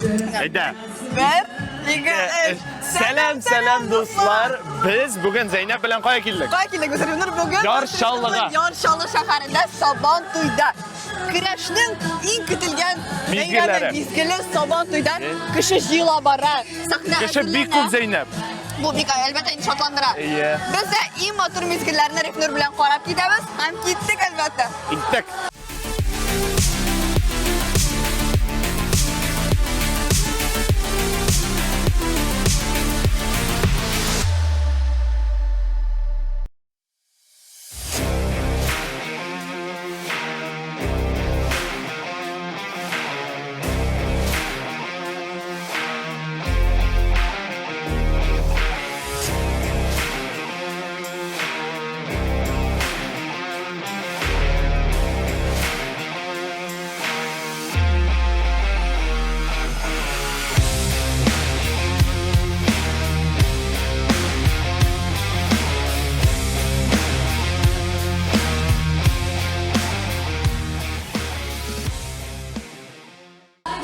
Әйдә. Бер, ике, өч. Сәлам, сәлам, дуслар. Без бүген Зәйнәп белән кая килдек? Кая килдек без, Ринур? Бүген Яр Чаллыга. Яр Чаллы шәһәрендә Сабан туйда. Көрәшнең иң көтелгән Мизгелләре. бәйрәме, мизгеле Сабан туйда. Кеше җыела бара. Сәхнә Кеше бик әзерләнә. күп, Зәйнәп. Бу бик әлбәттә инде шатландыра. Әйе. Без дә иң матур мизгелләрне Рифнур белән карап китәбез һәм киттек әлбәттә. Киттек.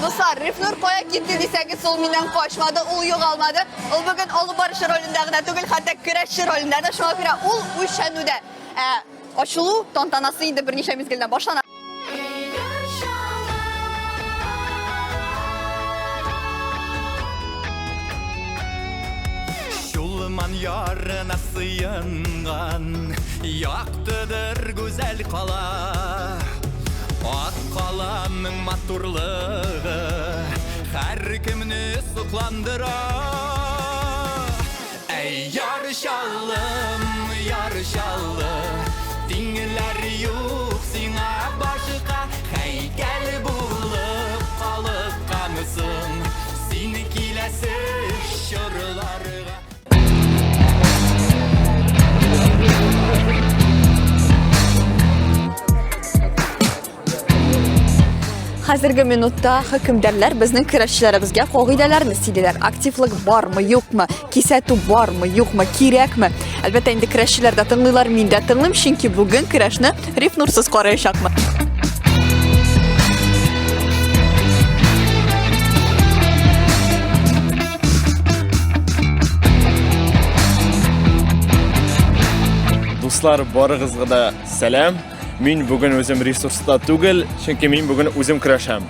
Дуслар, Рифнур кая китте дисәгез, ул миннән качмады, ул югалмады. Ул бүген алып баручы ролендә генә түгел, хәтта көрәшче ролендә дә. Шуңа күрә ул үлчәнүдә. Ә ачылу тантанасы инде берничә мизгелдән башлана. Чулман ярына сыенган Яктыдыр гүзәл кала Ак каланың матурлыгы Һәркемне сокландыра Әй, Яр Чаллым, Яр Чаллы, Тиңләр юк сиңа башка, Һәйкәл булып калыккансың Син киләсе чорларга. Хәзерге минутта хөкемдарлар безнең көрәшчеләребезгә кагыйдәләрне сөйлиләр. Активлык бармы, юкмы, кисәтү бармы, юкмы, кирәкме? Әлбәттә, инде көрәшчеләр дә тыңлыйлар, мин дә тыңлыйм, чөнки бүген көрәшне Рифнурсыз караячакмын. Дуслар, барыгызга да сәлам. Мин бүген үзем ресурста түгел, чөнки мин бүген үзем көрәшәм.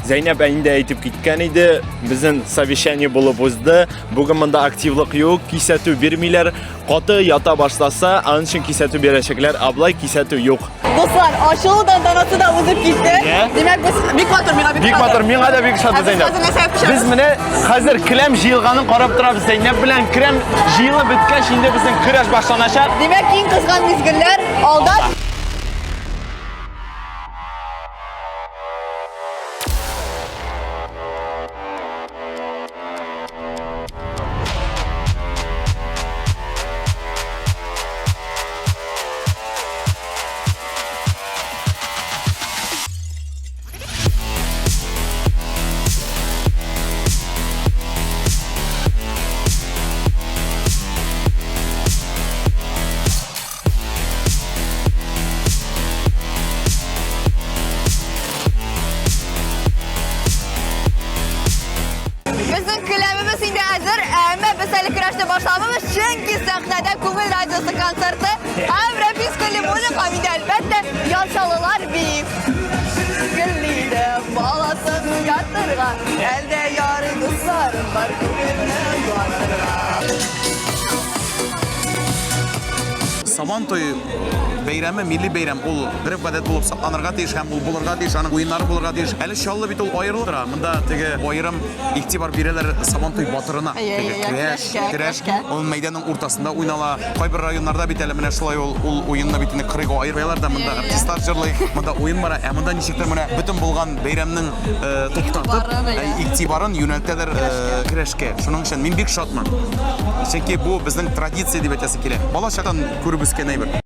Зәйнәп инде әйтеп киткән иде, безнең совещание булып узды. Бүген монда активлык юк, кисәтү бирмиләр. Каты ята башласа, аның өчен кисәтү бирәчәкләр, ә болай кисәтү юк. Дуслар, ачылу тантанасы да узып китте. Димәк, без бик матур, миңа бик Бик матур, миңа да бик ошады, Зәйнәп. Без менә хәзер келәм җыелганын карап торабыз Зәйнәп белән. Келәм җыелып беткәч, инде безнең көрәш башланачак. Димәк, иң кызган мизгелләр алда. Безнең келәмебез инде әзер, әмма без әле көрәшне башламабыз, чөнки сәхнәдә Күңел радиосы концерты һәм Рәфис Кәлимуллин һәм инде әлбәттә Ялчалылар бии. Гөллиде баласын уятырга, әлдә ярый дусларым бар күңелне юатырга. Сабан туе бәйрәме милли бәйрәм, ул гореф-гадәт булып сакланырга тиеш һәм ул булырга тиеш, аның уеннары булырга тиеш. Әле Чаллы бит ул аерылып тора. Монда теге аерым игътибар бирәләр Сабантуй батырына. Әйе, Теге әйе, көрәш, көрәшкә, көрәш, көрәшкә. ул мәйданның уртасында уйнала. Кайбер районнарда бит әле менә шулай ул ул уенны бит инде кырыйга аерып куялар да, монда Әйе, әйе. артистлар җырлый, монда уен бара. Ә монда ничектер менә бөтен булган бәйрәмнең э, туктатып, Игътибарын, әйе. э, игътибарын юнәлтәләр э, көрәшкә. Шуның өчен мин бик шатмын. Чөнки бу безнең традиция дип әйтәсе килә. Бала чактан күреп үскән әйбер.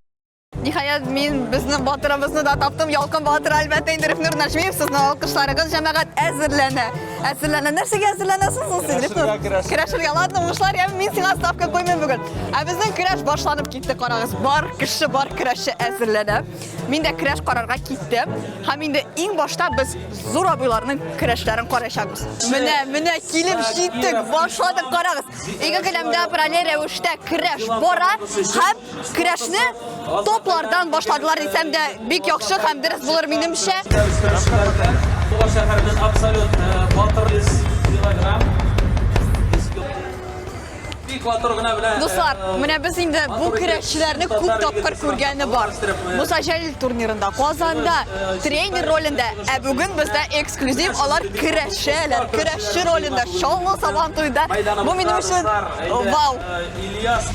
Ниһаять, мин безнең батырыбызны да таптым. Ялкын батыр, әлбәттә, инде Рифнур Нәҗмиев, сезнең алкышларыгыз, җәмәгать, әзерләнә. Әзерләнә. Нәрсәгә әзерләнәсең соң син, Рифнур? Көрәшергә. Ладно, уңышлар, яме, мин сиңа ставка куймыйм бүген. Ә безнең көрәш башланып китте, карагыз. Бар кеше, бар көрәшче әзерләнә. Мин дә көрәш карарга киттем. Һәм инде иң башта без зур абыйларның көрәшләрен караячакбыз. Менә, менә килеп җиттек, башладык, карагыз. Ике келәмдә параллель рәвештә көрәш бара һәм көрәшне топлардан башладылар дисәм дә бик яхшы һәм дөрес булыр минемчә. Туган шәһәренең абсолют батыр 100 килограмм. Бик батыр гына белән. Дуслар, менә без инде бу көрәшчеләрне күп тапкыр күргәне бар. Муса Җәлил турнирында, Казанда тренер ролендә, ә бүген бездә эксклюзив алар көрәшәләр, көрәшче ролендә, Чаллы Сабан туенда. Бу минем өчен вау. Ильяс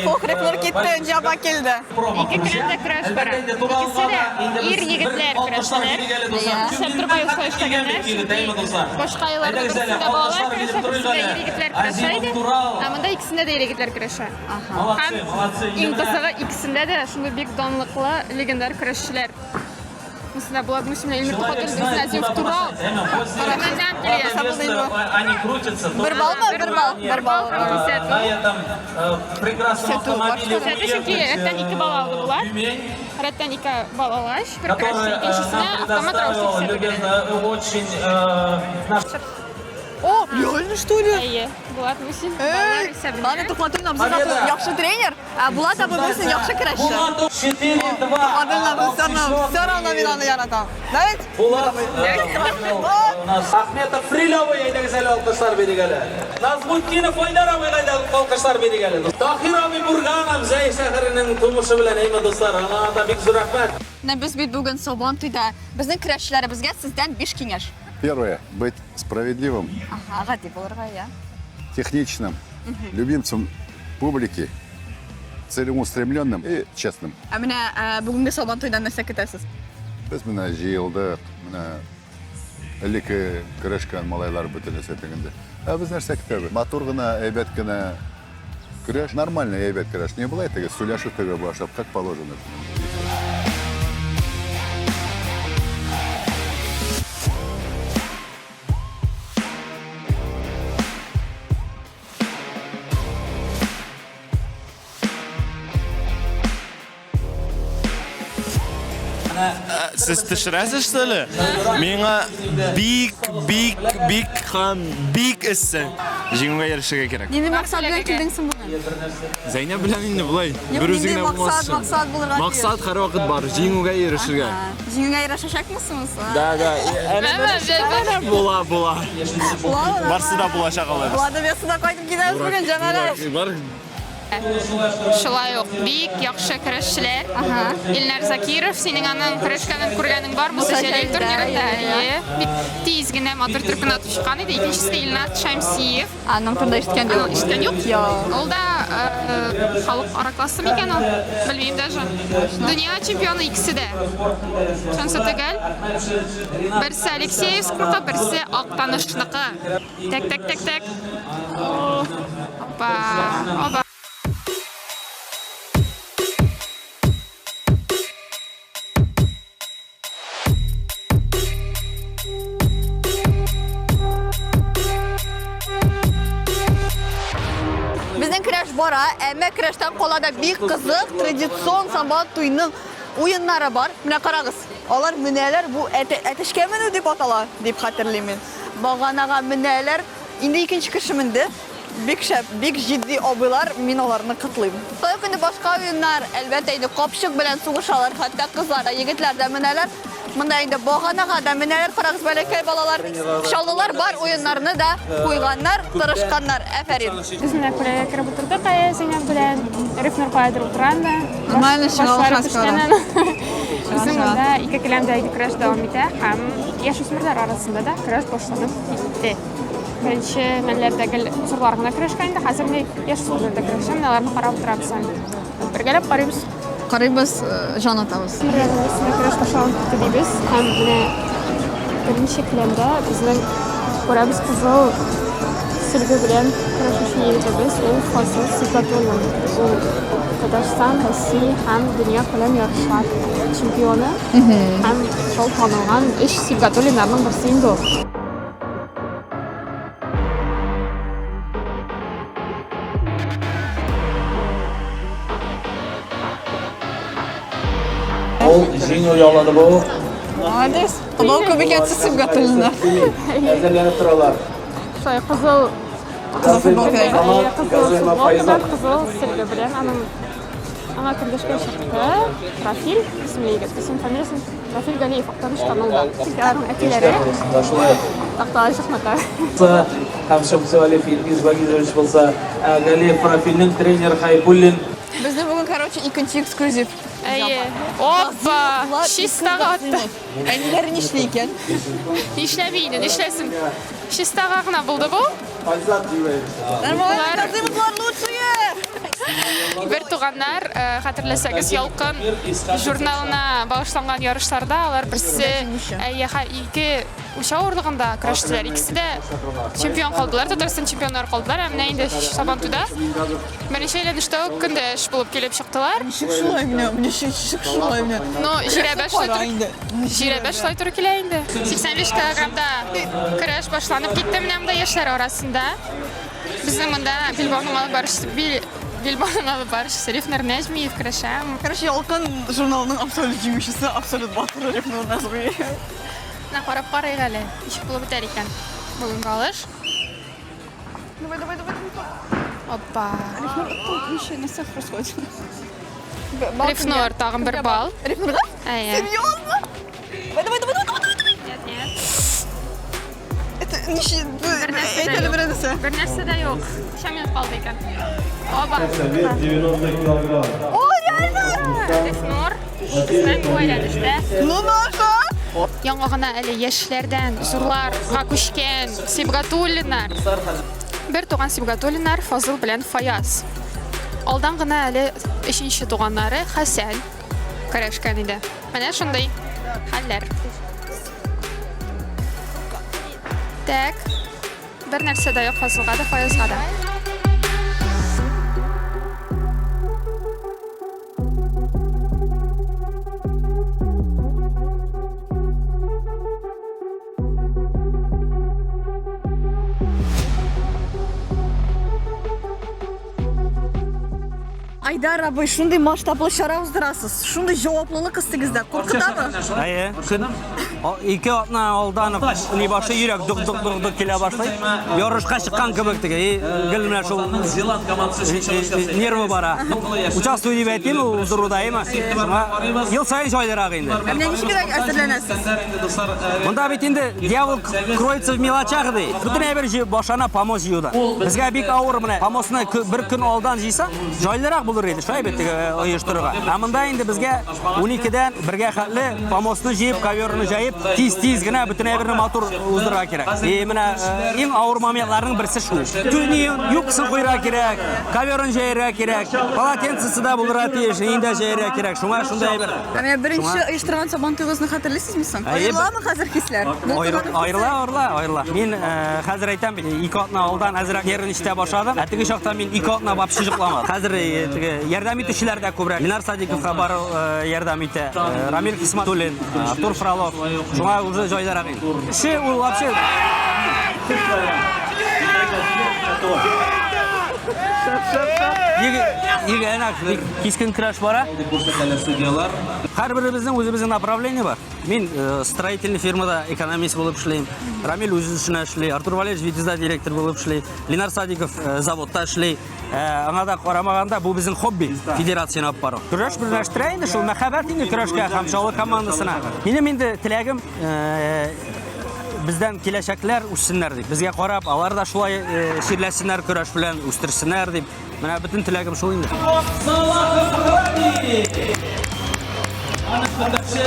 Фохрифлар китте, Энҗе апа килде. Ике келәмдә көрәш бара. Икесе дә ир егетләр көрәшәләр. Нишләп торбай шулай эшләгәннәр, чөнки башка елларда берсендә балалар көрәшә, берсендә ир егетләр көрәшә иде. Ә монда икесендә дә ир егетләр көрәшә. Һәм иң кызыгы икесендә дә шундый бик данлыклы легендар көрәшчеләр. Мәсәлән, Булат Мусин белән Илмир Тухватуллин, берсендә Азимов Турал. Кырымнан килгән. Они крутятся. Бер баллмы? Бер балл, бер балл. Һәм кисәтү. На этом прекрасном автомобиле Кисәтү, чөнки рәттән ике бал алды болар. Рәттән ике бал алгач, бер көрәшче икенчесенә автомат рәвештә кисәтү бирә. Очень наш О, реально что ли? Әйе, Булат Мусин баллар исәбенә. Аны Тухватуллин абзый яхшы тренер, ә Булат абый Мусин яхшы көрәшче. Булатов 4-2. Тухватуллин абый все равно, все равно мин аны яратам. Да ведь? Булат у нас Ахметов Фрилевый әйдәгез әле алкышлар бирик әле. Назмутдинов Айдар абыйга да алкышлар бирик әле. Таһир абый Бурганов Зәй шәһәренең тумышы белән әйме дуслар, аңа да бик зур рәхмәт. Менә без бит бүген Сабан туйда. Безнең көрәшчеләребезгә сездән 5 киңәш. Первое – быть справедливым, Ага, гади булырга, я. техничным, любимцем публики, целеустремленным и честным. Ә менә бүгенге Сабан туйдан нәрсә көтәсез? Без менә җыелдык, менә элекке көрәшкән малайлар бөтенесе тегендә. Ә без нәрсә көтәбез? Матур гына, әйбәт кенә көрәш, нормальный әйбәт көрәш. Не болай теге сөйләшеп теге башлап, как положено. Сез төшерәсез что ли? Миңа бик, бик, бик һәм бик эссе. Җиңүгә ирешергә кирәк. Нинди максат белән килдең соң бүген? Зәйнәп белән инде болай Юк, бер үзе нинди генә максат, булмас өчен. максат булырга тиеш? Максат һәрвакыт бар, җиңүгә ирешергә. Җиңүгә ирешәчәкмесез? Да, да. Әнә, әнә, була, була. Була, Барсы да булачак алар. Булады, без сюда кайтып китәбез бүген, җәмәгать. Бар. Шулай ук бик яхшы көрәшчеләр. Илнар Закиров, синең аның көрәшкәнен күргәнең бар, Муса Җәлил турнирында. Әйе. Бик тиз генә матур төркем атып чыккан иде. Икенчесе Илнат Шәмсиев. Аның турында ишеткән юк. Ишеткән юк? Юк. Ул да халыкара классы микән ул? Белмим даже. Дөнья чемпионы икесе дә. Шунысы төгәл. Берсе Алексеевскныкы, берсе Актанышныкы. Так, так, так, так. Опа, опа. Безнең көрәш бара, әмма көрәштән кала да бик кызык традицион Сабан туйның уеннары бар. Менә карагыз, алар менәләр, бу әтәчкә менү дип атала, дип хәтерлим мин. Баганага менәләр, инде икенче кеше менде. Бик шәп, бик җитди абыйлар, мин аларны котлыйм. Шулай ук инде башка уеннар, әлбәттә инде капчык белән сугышалар, хәтта кызлар да, егетләр дә менәләр. Монда инде баганага да менәләр, карагыз, бәләкәй балалар. Чаллылар бар уеннарны да куйганнар, тырышканнар. Әфәрин. Без менә күләгә кереп утырдык әйе, Зәйнәб белән. Рифнур каядыр утыра анда. Нормально, чыга Башлары алышасыз төшкән ара. аның. Безнең монда ике келәмдә ике көрәш дәвам итә һәм яшүсмерләр арасында да көрәш башланып китте. Беренче мәлләрдә гел зурлар гына көрәшкән инде, хәзер менә яшүсмерләр дә көрәшә, менә аларны карап утырабыз әле. Бергәләп карыйбыз. Карыйбыз, җан атабыз. Берләрнең берсенә көрәш башланып китте дибез һәм менә беренче келәмдә безнең күрәбез кызыл сөлге белән көрәшүче егетебез, ул Фазыл Сибгатуллин. Ул Татарстан, Россия һәм дөньякүләм ярышлар чемпионы һәм шул танылган өч Сибгатуллиннарның берсе инде ул. Ул җиңү яулады бу. Молодец. Бал күп икән Сибгатуллиннар. Әзерләнеп торалар. Шулай кызыл Кызыл футболка. Кызыл футболкадан кызыл сөлге белән аның аңа көндәшкә чыкты. Рафил исемле егет. Исем фамилиясен Рафил Галиев Актаныш танылды. Чөнки аларның әтиләре такталар чыкмады. Һәм Шәмсевалиев Илгиз Вагизович булса, ә Галиев Рафилнең тренер Хайбуллин. Безнең бүген, короче, икенче эксклюзив. Әйе. Опа! Чистага атты. Әниләре нишли икән? Нишләми инде, нишләсен? Чистага гына булды бу. Нормально, Казымовлар лучшие! Бер туганнар, э, хәтерләсәгез, Ялкын журналына багышланган ярышларда алар берсе әйе, ике үлчәү авырлыгында көрәштеләр. Икесе дә чемпион калдылар, Татарстан чемпионнары калдылар. Ә менә инде Сабантуйда беренче әйләнештә үк көндәш булып килеп чыктылар. Ничек шулай менә? Ничек шулай менә? Ну, жирәбә шулай туры Жирәбә шулай туры килә инде. 85 килограммда көрәш башланып китте менә монда яшьләр арасында. Безнең монда билбауның алып баручысы бил билбауның алып баручысы Рифнур Нәҗмиев көрәшә. Короче, Ялкын журналының абсолют җиңүчесе, абсолют батыры Рифнур Нәҗмиев. Менә карап карыйк әле, ничек булып бетәр икән бүгенге алыш. Давай, давай, давай, давай. Опа. Рифнур оттым, еще нәрсә происходит? Рифнур тагын бер балл. Рифнурга? Әйе. Серьезно? Давай, давай, давай, давай, давай, давай. Нет, нет. Это ниче... Бер нәрсә дә Әйтәле юк. бер нәрсә. Бер нәрсә дә юк. Ничә минут калды икән? Оба. О, реально? Рифнур безнең бу әйләнештә Ну, наша! Яңа гына әле яшьләрдән зурларга күчкән Сибгатуллиннар. Бер туган Сибгатуллиннар Фазыл белән Фаяз. Алдан гына әле өченче туганнары Хәсән көрәшкән иде. Менә шундый хәлләр. Так, бер нәрсә дә юк Фазылга да, Фаязга да. Айдар абый, шундый масштаблы чара уздырасыз, шундый җаваплылык өстегездә. Куркытамы? Әйе, көн ике атна алдан ук ни башы йөрәк дук-дук-дук-дук килә башлый. Ярышка чыккан кебек теге, и гел менә шул Зеланд командасы өчен чыгыш ясый. нервы бара. Участвую дип әйтим, ул уздыруда, әйеме? Шуңа ел саен җайлырак инде. Ә менә ничегрәк әзерләнәсез? Монда бит инде дьявол кроется в мелочах ди. Бөтен әйбер җыеп башана помост җыюда. Безгә бик авыр менә помостны бер көн алдан җыйсаң, җайлырак булыр иде, шулай бит теге оештырырга. Ә монда инде безгә 12-дән бергә хәтле помостны җыеп, коверны җәеп, тиз-тиз генә бөтен әйберне матур уздырырга кирәк. И менә иң авыр моментларның берсе шул. Түни юбкасын куярга кирәк, коверын җәяргә кирәк, полотенцесы да булырга тиеш, инде дә җәяргә кирәк. Шуңа шундый әйбер. Ә менә беренче оештырган Сабантуегызны хәтерлисезме соң? Аерыламы хәзер хисләр? Аерыла, аерыла, аерыла. Мин хәзер әйтәм бит, ике атна алдан әзрәк нервничать башладым. Ә теге чакта мин ике атна вообще йокламадым. Хәзер теге ярдәм итүчеләр дә күбрәк. Ленар Садиковка бар ярдәм итә. Рамил Хисматуллин, Артур Фролов. Шуңа уже җайлырак инде. Кеше ул вообще Кискен көрәш бара. Һәрберебезнең үзебезнең направление бар. Мин строительный фирмада экономист булып эшлим. Рамил үз эшенә эшли, Артур Валерьевич Витязда директор булып эшли, Ленар Садиков заводта эшли. Аңа да карамаганда бу безнең хобби, федерацияне алып бару. Көрәш берләштерә инде шул мәхәббәт инде көрәшкә һәм Чаллы командасына. Минем инде теләгем бездән киләчәкләр үссеннәр дип. Безгә карап, алар да шулай чирләсеннәр көрәш белән, үстерсеннәр дип. Менә бөтен теләгем шул инде. Салахов Рами! Аның көндәше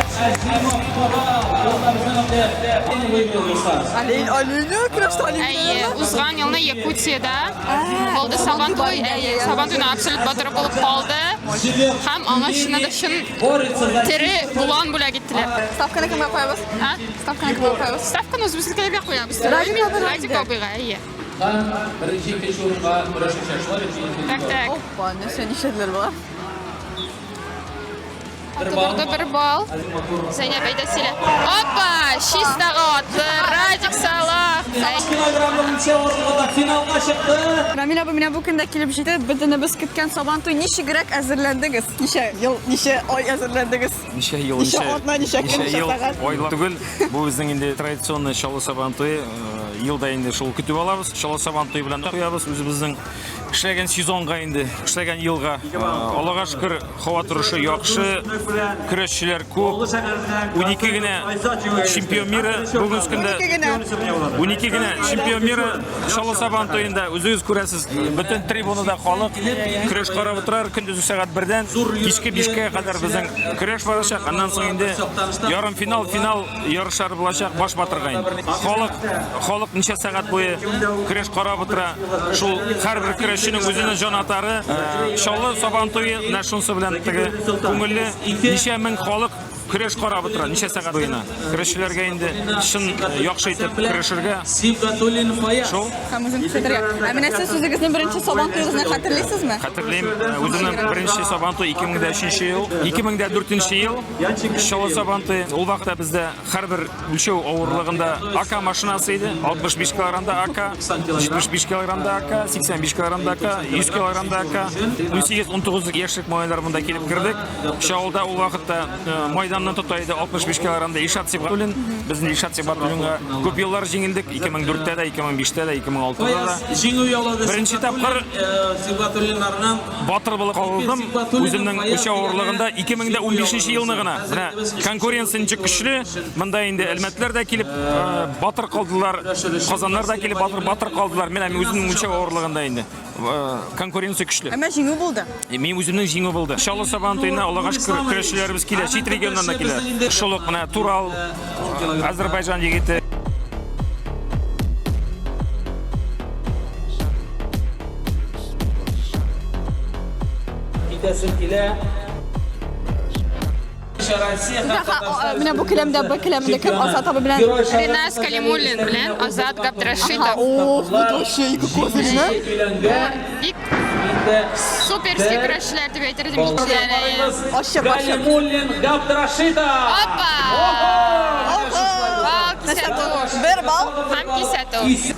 Олень, оленя, көрәштә олень. Әйе, узган елны Якутиядә булды Сабантуй. Әйе, Сабантуйның абсолют батыры булып калды. Һәм аңа чыннан да чын тере болан бүләк иттеләр. Ставканы кемгә куябыз? А? Ставканы кемгә куябыз? Ставканы үзебезнекеләргә куябыз. Радик абыйга Радик абыйга, әйе. Беренче, икенче урынга көрәшәчәк. Шулай бит? Так, так. Опа, нәрсә нишләделәр болар? Тудырды бер балл. Зәйнәп, әйдә сөйлә. Опа! Чистага атты. Радик Салах. Килограммлы үлчәү авырлыгында финалга чыкты. Рамил абый, менә бу көндә килеп җитте. Бөтенебез көткән Сабантуй ничегрәк әзерләндегез? Ничә ел, ничә ай әзерләндегез? Ничә ел, Ничә атна, ничә көн, ничә ел, сәгать? айлар түгел. Бу безнең инде традиционный Чаллы Сабантуе. Э, Елда инде шул көтеп алабыз. Чаллы Сабантуе белән куябыз үзебезнең эшләгән сезонга инде, эшләгән елга. Э, Аллага шөкер, һава торышы яхшы, көрәшчеләр күп. 12 генә чемпион мира бүгенге көндә. 12 генә. 12 генә чемпион мира Чаллы Сабантуенда үзегез күрәсез, бөтен трибунада халык көрәш карап утырар, көндезге сәгать 1-дән кичке 5-кә кадәр безнең көрәш барачак. Аннан соң инде ярымфинал, финал ярышлары булачак баш батырга инде. Халык, халык ничә сәгать буе көрәш карап утыра. Шул һәрбер көрәшченең үзенең җан атары. Э, Чаллы Сабантуе менә шунысы белән теге күңелле ничә мең халык көрәш карап утыра ничә сәгать буена. Көрәшчеләргә инде чын яхшы итеп көрәшергә. Сибгатуллин Фаяз. Шул. Һәм үзен күрсәтергә. Ә менә сез үзегезнең беренче Сабан туегызны хәтерлисезме? Хәтерлим, үземнең беренче Сабантуй 2003 ел, 2004 ел Чаллы Сабантуе. Ул вакытта бездә һәрбер үлчәү авырлыгында АК машинасы иде. 65 килограммда АК, 75 килограммда АК, 85 килограммда АК, 100 килограммда АК. 18-19 яшьлек малайлар монда килеп кердек. Чаллыда ул вакытта э, майданны тота иде 65 килограммда Илшат Сибгатуллин. Безнең Илшат Сибгатуллинга күп еллар җиңелдек. 2004-тә дә, 2005-тә дә, 2006-да да. Җиңү яулады. Беренче тапкыр Сибгатуллиннарның батыр булып калдым. Үземнең үлчәү авырлыгында 2015 елны гына. Менә конкуренция ничек көчле. Монда инде әлмәтләр дә килеп э, батыр калдылар, Казаннар да килеп батыр батыр калдылар. Менә мин үземнең үлчәү авырлыгында инде э, конкуренция көчле. Әмма җиңү булды. Мин үземнең җиңү булды. Чаллы Сабантуена Аллага шөкер көрәшчеләребез килә, чит регионнан да килә. Шул ук менә Турал, Азербайҗан егете. Китәсем килә. Россия һәм Татарстан Менә бу келәмдә, бу келәмдә кем Азат абый белән? Ринас Калимуллин белән Азат Габдрашитов. Ох, бу вообще ике козырьны. Бик суперский көрәшчеләр дип әйтер идем икеләре. Ачык, ачык. Калимуллин Габдрашитов. Опа! Бал кисәтү. Бер балл. Һәм кисәтү.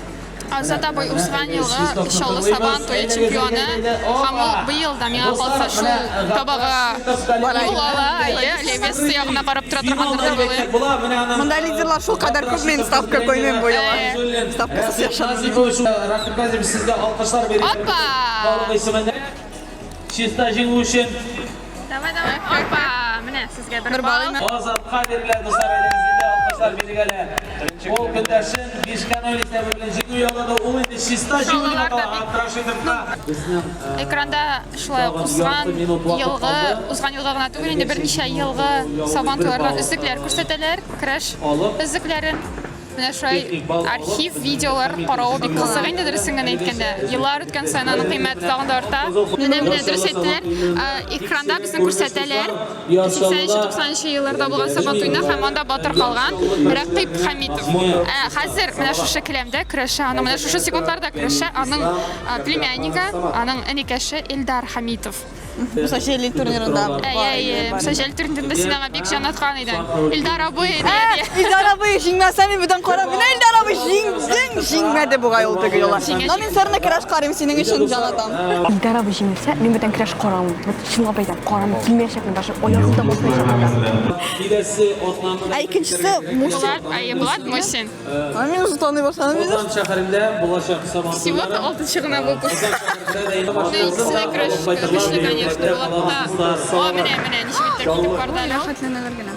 Азат абый узган елгы Чаллы Сабан туе чемпионы һәм ул быел да миңа калса шул табага юл ала, әйе, Левес ягына карап тора торгандыр дип уйлыйм. Монда лидерлар шул кадәр күп, мин ставка куймыйм бу юлы. Ставкасыз яшәдем. Рәфикъ Газиев сезгә алкышлар бирә. Опа! Халык исеменнән. Чиста җиңү өчен Давай, давай. Опа! Менә сезгә бер Бер балл балл. Азатка бирелә, дуслар, әйдәгез инде алкышлар бирик әле. Ул көндәшен 5-0 исәбе белән җиңү яулады. Ул инде чиста җиңү дип Шалалар да атала бик- Абдрашитовка. Экранда шулай ук узган елгы, узган елгы гына түгел, инде берничә елгы Сабан туйлардан өзекләр күрсәтәләр, көрәш өзекләрен. Менә шулай архив видеолар каравы бик кызык инде дөресен генә әйткәндә. Еллар үткән саен аның кыйммәте тагын да арта. Менә менә дөрес әйттеләр. Экранда безнең күрсәтәләр 80-90 елларда булган Сабан туена һәм анда батыр калган Рәкыйп Хәмитов. Ә хәзер менә шушы келәмдә көрәшә, аның менә шушы секундларда көрәшә аның племяннигы, аның энекәше Эльдар Хәмитов. Муса Җәлил турнирында. Әй, әй, Муса Җәлил турнирында син аңа бик җан аткан идең. Илдар абый, дия, дия. Илдар абый җиңмәсә мин бүтән карам. Менә Илдар абый җиңдең, җиңмәде бугай ул теге юлы. Но мин сәрне көрәш карыйм, синең өчен җан атам. Илдар абый җиңелсә, мин бүтән көрәш карамыйм. Вот чынлап әйтәм, карамыйм, килмәячәкмен даже, аягым да басмаячак. Киләсе атнаны Ә икенчесе Мусин. Булат, әйе, Булат Мусин. А мин уже таный башладым. Казан шәһәрендә булачак Сабан Всего-то алтынчы гына выпуск. Ну, икесе дә көрәш көчле, конечно, Булат та. О, менә, менә, ничек итеп китеп барды әле ул. Рәхәтләнәләр генә.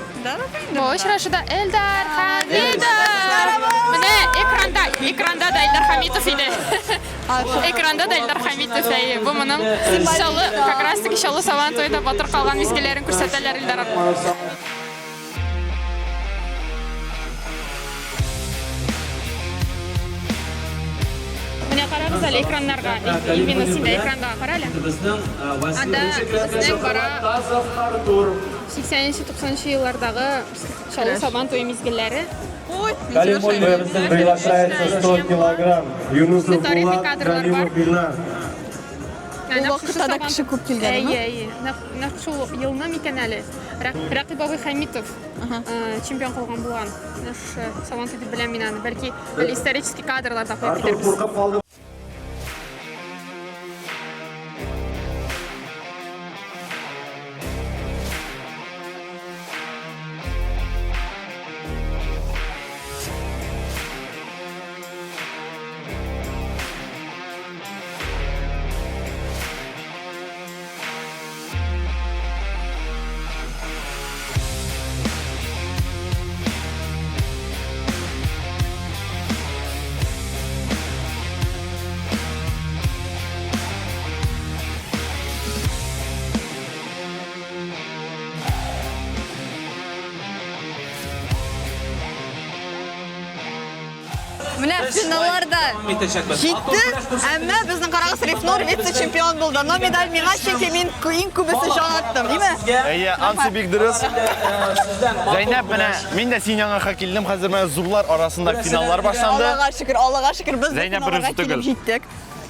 Бу очрашуда Эльдар Хамитов. Менә экранда, экранда да Эльдар Хамитов иде. Экранда да Эльдар Хамитов, әйе. Бу моның Чаллы, как раз таки Чаллы Сабан туенда батыр калган мизгелләрен күрсәтәләр Эльдар. Менә карагыз әле экраннарга. Ильвина, син дә экранга кара әле. Анда безнең бара 80-90 еллардагы Чаллы Сабан туе мизгелләре. Ой, Приглашается 100 килограмм. Юнусов Тарихи Булат, кадрлар бар. Галимов Илнар. Ул вакытта да кеше күп килгәнме? Әйе, әйе. Нәкъ шул елны микән әле? Рәкыйп абый Хәмитов чемпион кылган булган. Менә шушы Сабан туе дип беләм мин аны. Бәлки, әле исторический кадрлар да куеп Артур китәрбез. куркып калды. Менә финалларда җитте, әмма безнең карагыз Рифнур вице-чемпион булды. Но медаль миңа, чөнки мин иң күбесе җан аттым, димме? Әйе, ансы бик дөрес. Зәйнәп, менә мин дә синең янга килдем. Хәзер менә зурлар арасында финаллар башланды. Аллага шөкер, Аллага шөкер, без Зәйнәп финалларга берүзе килеп түгел. җиттек.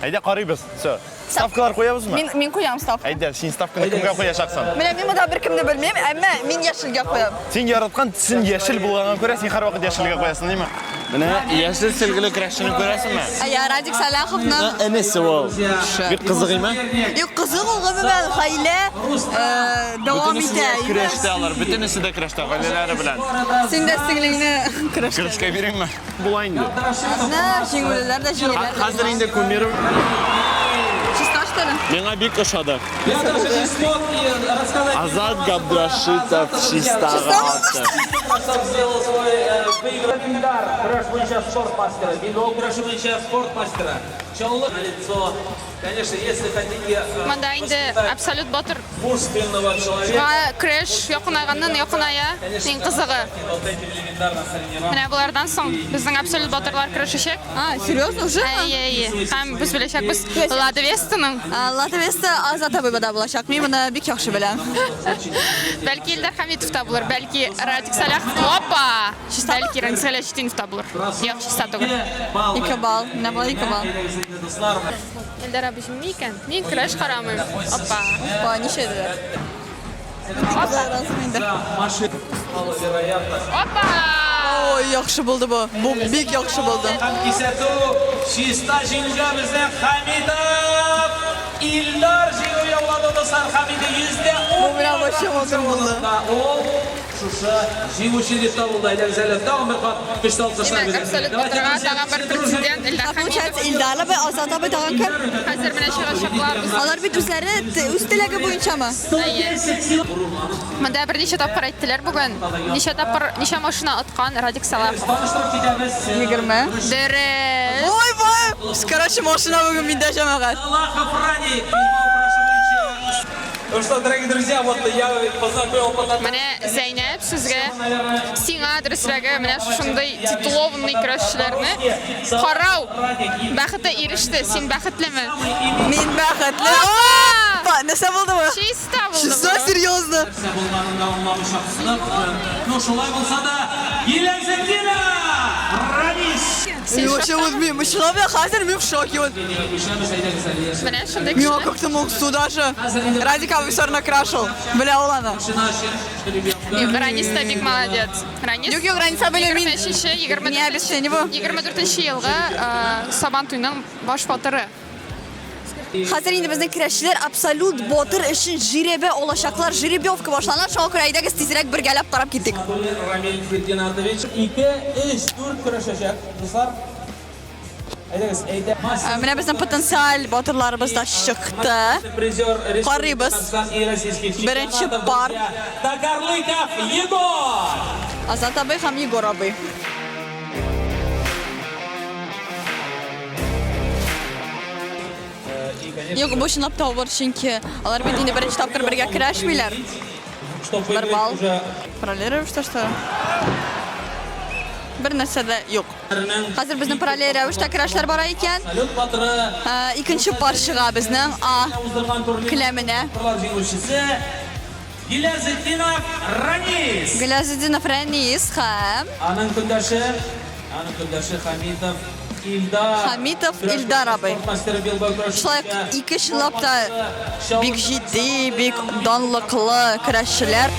Әйдә карыйбыз. Всё. Ставкалар куябызмы? Мин мин куям ставка. Әйдә, син ставканы кемгә куячаксың? Менә мин монда беркемне белмим, әмма мин яшелгә куям. Син яраткан төсен яшел булганга күрә, син һәрвакыт яшелгә куясың, димме? Менә яшел сөлгеле көрәшчене күрәсеңме? Әйе, Радик Сәлаховның Энесе ул. Бик кызык име? Юк, кызык ул гомумән гаилә дәвам Бөтенесе итә. дә көрәштә алар, бөтенесе дә көрәштә гаиләләре белән. Син дә сеңлеңне көрәшкә. Көрәшкә биреңме? Була инде. Менә җиңүлеләр дә җиңәләр. Хәзер инде кумирым Чиста что ли? миңа бик ошады. Я даже не смог рассказать. Азат Габдрашитов чистага атты. Сделал свой выигрыш. Ильдар, көрәш буенча спорт мастера. Билбау көрәше буенча спорт мастера. Чаллы на лицо. Конечно, если хотите Монда инде абсолют батыр мужественного человека. көрәш якынайганнан якыная. Иң кызыгы. Вот этим легендарным тренером. Менә болардан соң безнең абсолют батырлар көрәшәчәк. А, серьезно уже? Әйе, әйе. Һәм без беләчәкбез Лада Вестаның. Лада Веста Азат абыйда булачак. Мин моны бик яхшы беләм. Бәлки Илдар Хәмитов та булыр, бәлки Радик Саляхов. Опа! Бәлки Ранис Галәчетдинов та булыр. Юк, чиста түгел. 2 балл. Менә болай 2 балл. Илдар абый җиңми икән. Мин көрәш карамыйм. Опа. Опа, ничә диделәр? Опа! Ой, яхшы булды бу. Бу бик яхшы булды. Һәм кисәтү чиста җиңүгә безнең Хәмитов Илдар җиңү яулады, дуслар. Хәмитов 10%. Бу менә вообще матур булды. Ул шушы җиңүче дип табылды. Әйдәгез әле тагын бер кат көчле алкышлар Димәк, абсолют батырга тагын бер претендент Илдар А получается, Хәмитов. Илдар абый, Азат абый тагын кем? Хәзер менә чыгачаклар. Алар бит үзләре үз теләге буенчамы? Әйе. Монда берничә тапкыр әйттеләр бүген. Ничә тапкыр, ничә машина откан Радик Салахов? Таныштырып китәбез. 20. Дөрес. Ой, бай! Короче, машина бүген миндә җәмәгать. Салахов Радик. Билбау көрәше буенча. Ну что, дорогие друзья, вот я познакомил потом. Менә Зәйнәп сезгә, сиңа дөресрәге, менә шушындый титулованный көрәшчеләрне карау бәхете иреште. Син бәхетлеме? Мин бәхетле. Опа! Опа, нәрсә булды бу? Чиста булды. Чиста, серьезно? Нәрсә булганын да аңламыйча Ну, шулай булса да, Гиләзетдинов Ранис! Мин вообще вот мин чынлап та хәзер мин в шоке вот. Менә шундый Миңа кеше. как-то Моксу даже. Радик абый все равно крашил. Белә ул аны. Юк, Ранис та бик молодец. Ранис. Юк, юк, Ранис абый мин 25-нче, не обесцениваю. 24 елгы Сабан туйның баш батыры. Хәзер инде безнең көрәшчеләр абсолют батыр өчен жеребе алачаклар. Жеребьевка башлана. Шуңа күрә әйдәгез тизрәк бергәләп карап китик. Рамиль Фердинандович 2, 3, 4 көрәшәчәк. Дуслар, әйдәгез, әйдә. Менә безнең потенциаль батырларыбыз да чыкты. Призер Карыйбыз. Беренче пар. Тагарлыков Егор! Азат абый һәм Егор абый. Юк, бу чынлап та авыр, чөнки алар бит инде беренче тапкыр бергә көрәшмиләр. Чтоб Бер выиграть балл. уже Параллель рәвештә что? Бер нәрсә дә юк. Хәзер безнең параллель рәвештә көрәшләр бара икән. Икенче пар чыга безнең А келәменә. Гилязетдинов Ранис. Гилязетдинов Ранис һәм Аның көндәше, аның көндәше Хамитов Илдар. Хамитов Илдар абый. Шулай ук ике чынлап та бик җитди, бик данлыклы көрәшчеләр.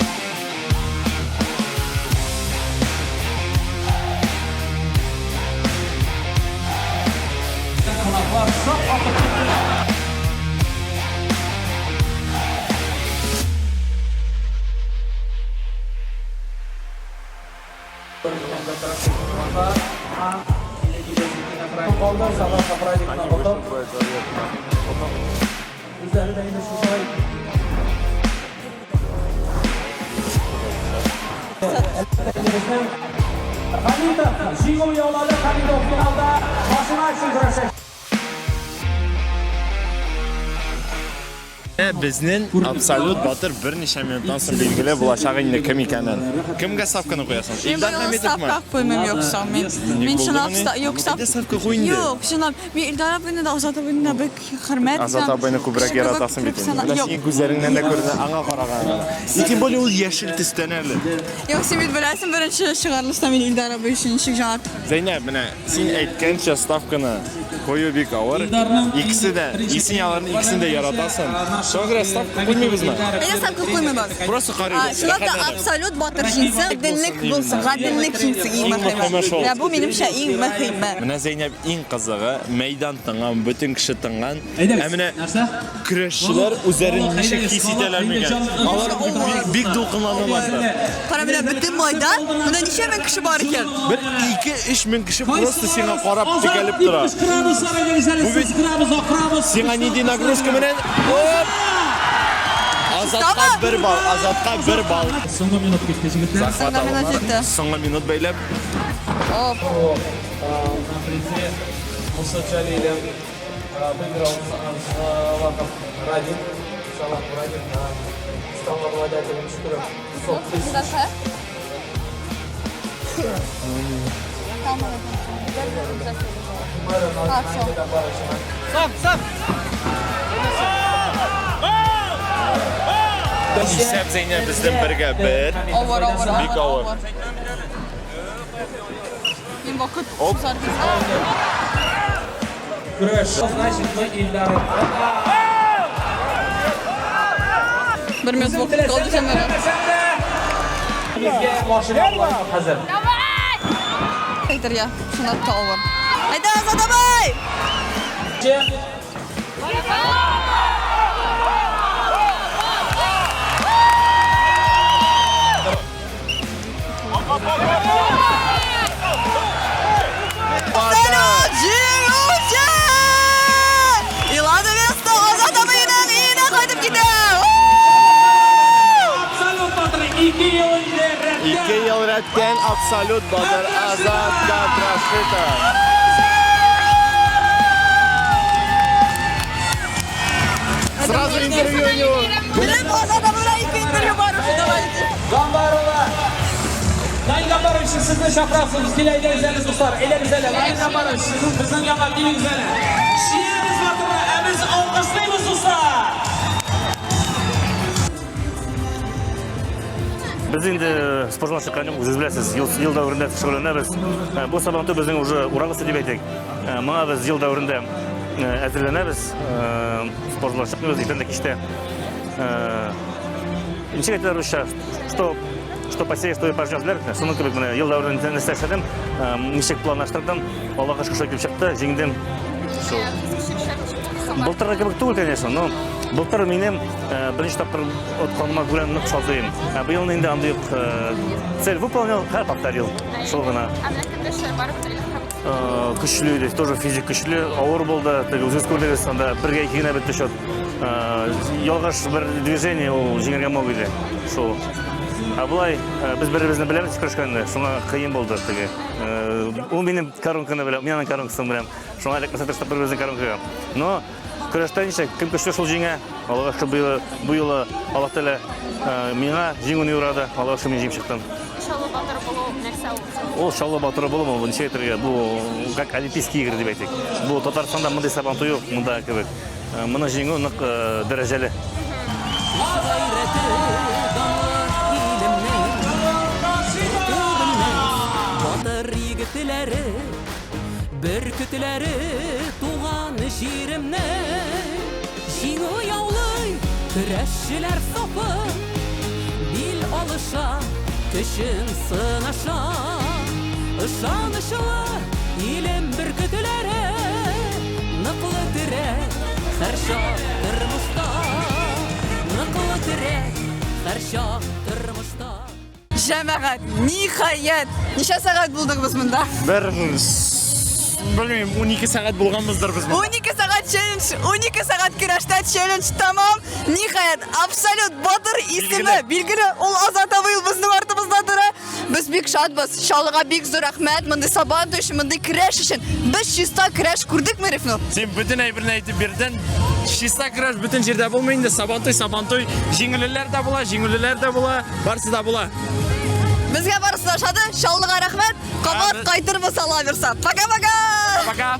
Хамитов җиңү яулады. Хамитов финалда башына өчен көрәшә. Безнең абсолют батыр берничә минуттан соң билгеле булачак инде кем икәнен. Кемгә ставканы куясың? Мин Илдар бу юлы Хәмитовмы? ставка куймыйм юкса. Мин Ник мин чынлап булдымыни? ста- юкса. Әйдә ставка куй инде. Юк, чынлап. Мин Илдар абыйны да, Азат абыйны да бик хөрмәт Азат итәм. абыйны күбрәк Кеше кебек яратасың бит инде. профессионал- Менә Юк. синең күзләреңнән дә күренә, аңа караган гына. И тем более ул яшел төстән әле. Юк, син бит беләсең, беренче чыгарылышта мин Илдар абый өчен ничек җавап. Зәйнәб, менә син әйткәнчә ставканы кую бик авыр. Икесе дә, и син аларның икесен дә яратасың. Шуңа күрә ставка куймыйбызмы? Әйдә ставка куймыйбыз. Просто карыйбыз. Чынлап та абсолют батыр җиңсен, гаделлек булсын, гаделлек җиңсен иң Иң мөһиме мөһиме. шул. Менә бу минемчә иң мөһиме. Менә Зәйнәб иң кызыгы, мәйдан тынган, бөтен кеше тынган. Ә менә көрәшчеләр үзләрен ничек хис итәләр микән? Алар бик, бик дулкынланалар. Кара менә бөтен майдан, менә ничә мең кеше бар икән. Бер, ике, өч мең кеше просто сиңа карап текәлеп тора. Бу бит сиңа нинди нагрузка менә? Оп! Азатка бер балл, Азатка бер балл. Соңгы минут китте, егетләр. Захват Соңгы минут алалар. җитте. Соңгы минут бәйләп. Оп. На призе Муса Джалилев выиграл Салахов Радик. Салахов Радик стал обладателем 400 тысяч. Исәп Зәйнәб безнең бергә бер. Авыр, авыр, Бик авыр. Мин вакыт Оп. Көрәш. Значит, мы Ильдар. Бер минут вакыт калды җәмәгать. Безгә машина хәзер. Әйтергә, чынлап та авыр. Әйдә, Азат абый! Абсолют җиңүче! Илада Веста Азат абыйның өенә кайтып китә! Абсолют батыр 2 ел инде рәттән. Ике ел рәттән абсолют батыр Азат Габдрашитов. Сразу интервью у него. Белем Азат абый белән ике интервью бар уже, давайте. Гамбарова. Наил Гамбарович, сезне чакырабыз. Килә, әйдәгез әле, дуслар. Әйдәгез әле. Наил Гамбарович, сезнең безнең янга килегез әле. Җиңәбез батырны, ә без алкышлыйбыз, дуслар. Без инде спортдан чыккан юк, үзегез беләсез, ел, ел дәверендә шөгыльләнәбез. Бу Сабантуй безнең уже урагысы дип әйтик. Моңа без ел дәверендә әзерләнәбез. Спортдан чыкмыйбыз, иртән дә кичтә. Ничек әйтәләр русча, что что посеешь, то и пожнешь, диләр. Шуның кебек менә ел дәверендә нәрсә эшләдем, ничек планлаштырдым, Аллага шөкер, шулай килеп чыкты, җиңдем. Шул. Былтыргы кебек түгел, конечно, но былтыр минем беренче тапкыр отканыма күрә нык шатлыйм. Ә быел инде андый юк, цель выполнил, хәл повторил. Шул гына. Көчле иде, тоже физик көчле, авыр булды. Теге үзегез күрдегез, анда бергә ике генә бетте счет. Ялгыш бер движение ул җиңәргә мог иде. Шул. Ә болай без бер-беребезне беләбез көрәшкәндә, шуңа кыен булды теге. Ул минем коронканы белә, мин аның коронкасын беләм. Шуңа эләкмәсә тырыштык бер-беребезнең коронкага. Но көрәштә ничек, кем көчле шул җиңә. Аллага шөкер, бу юлы, бу юлы Аллаһ Тәгалә миңа җиңүне юрады. Аллага шөкер, мин җиңеп чыктым. Чаллы батыры булу нәрсә ул? Ул Чаллы батыры булу, бу ничек әйтергә, бу как Олимпийские игры дип әйтик. Бу Татарстанда мондый Сабантуй юк, монда кебек. Моны җиңү нык дәрәҗәле. Гайрәте данлы илемнең Түгелмәс батыр егетләре Бөркетләре туган җиремнең Җиңү яулый көрәшчеләр сафы Бил алыша, көчен сынаша Ышанычлы илем бөркетләре Ныклы терәк һәрчак тормышта Ныклы терәк һәрчак тормышта Җәмәгать, ниһаять! Ничә сәгать булдык без монда? Бер белмим, 12 сәгать булганбыздыр без монда. 12 сәгать челлендж, 12 сәгать көрәштә челлендж тәмам. Ниһаять, абсолют батыр исеме билгеле. Ул Азат абый безнең артыбызда тора. Без бик шатбыз. Чаллыга бик зур рәхмәт мондый сабантуй өчен, мондый көрәш өчен. Без чиста көрәш күрдекме, Рифнур? Син бөтен әйберне әйтеп бирдең. Чиста көрәш бөтен җирдә булмый инде. Сабантуй, сабантуй. Җиңүлеләр дә була, җиңүлеләр дә була, барысы да була. Безгә барысы да ошады. Чаллыга рәхмәт. Кабат кайтырбыз Алла бирса. Пока-пока! Пока!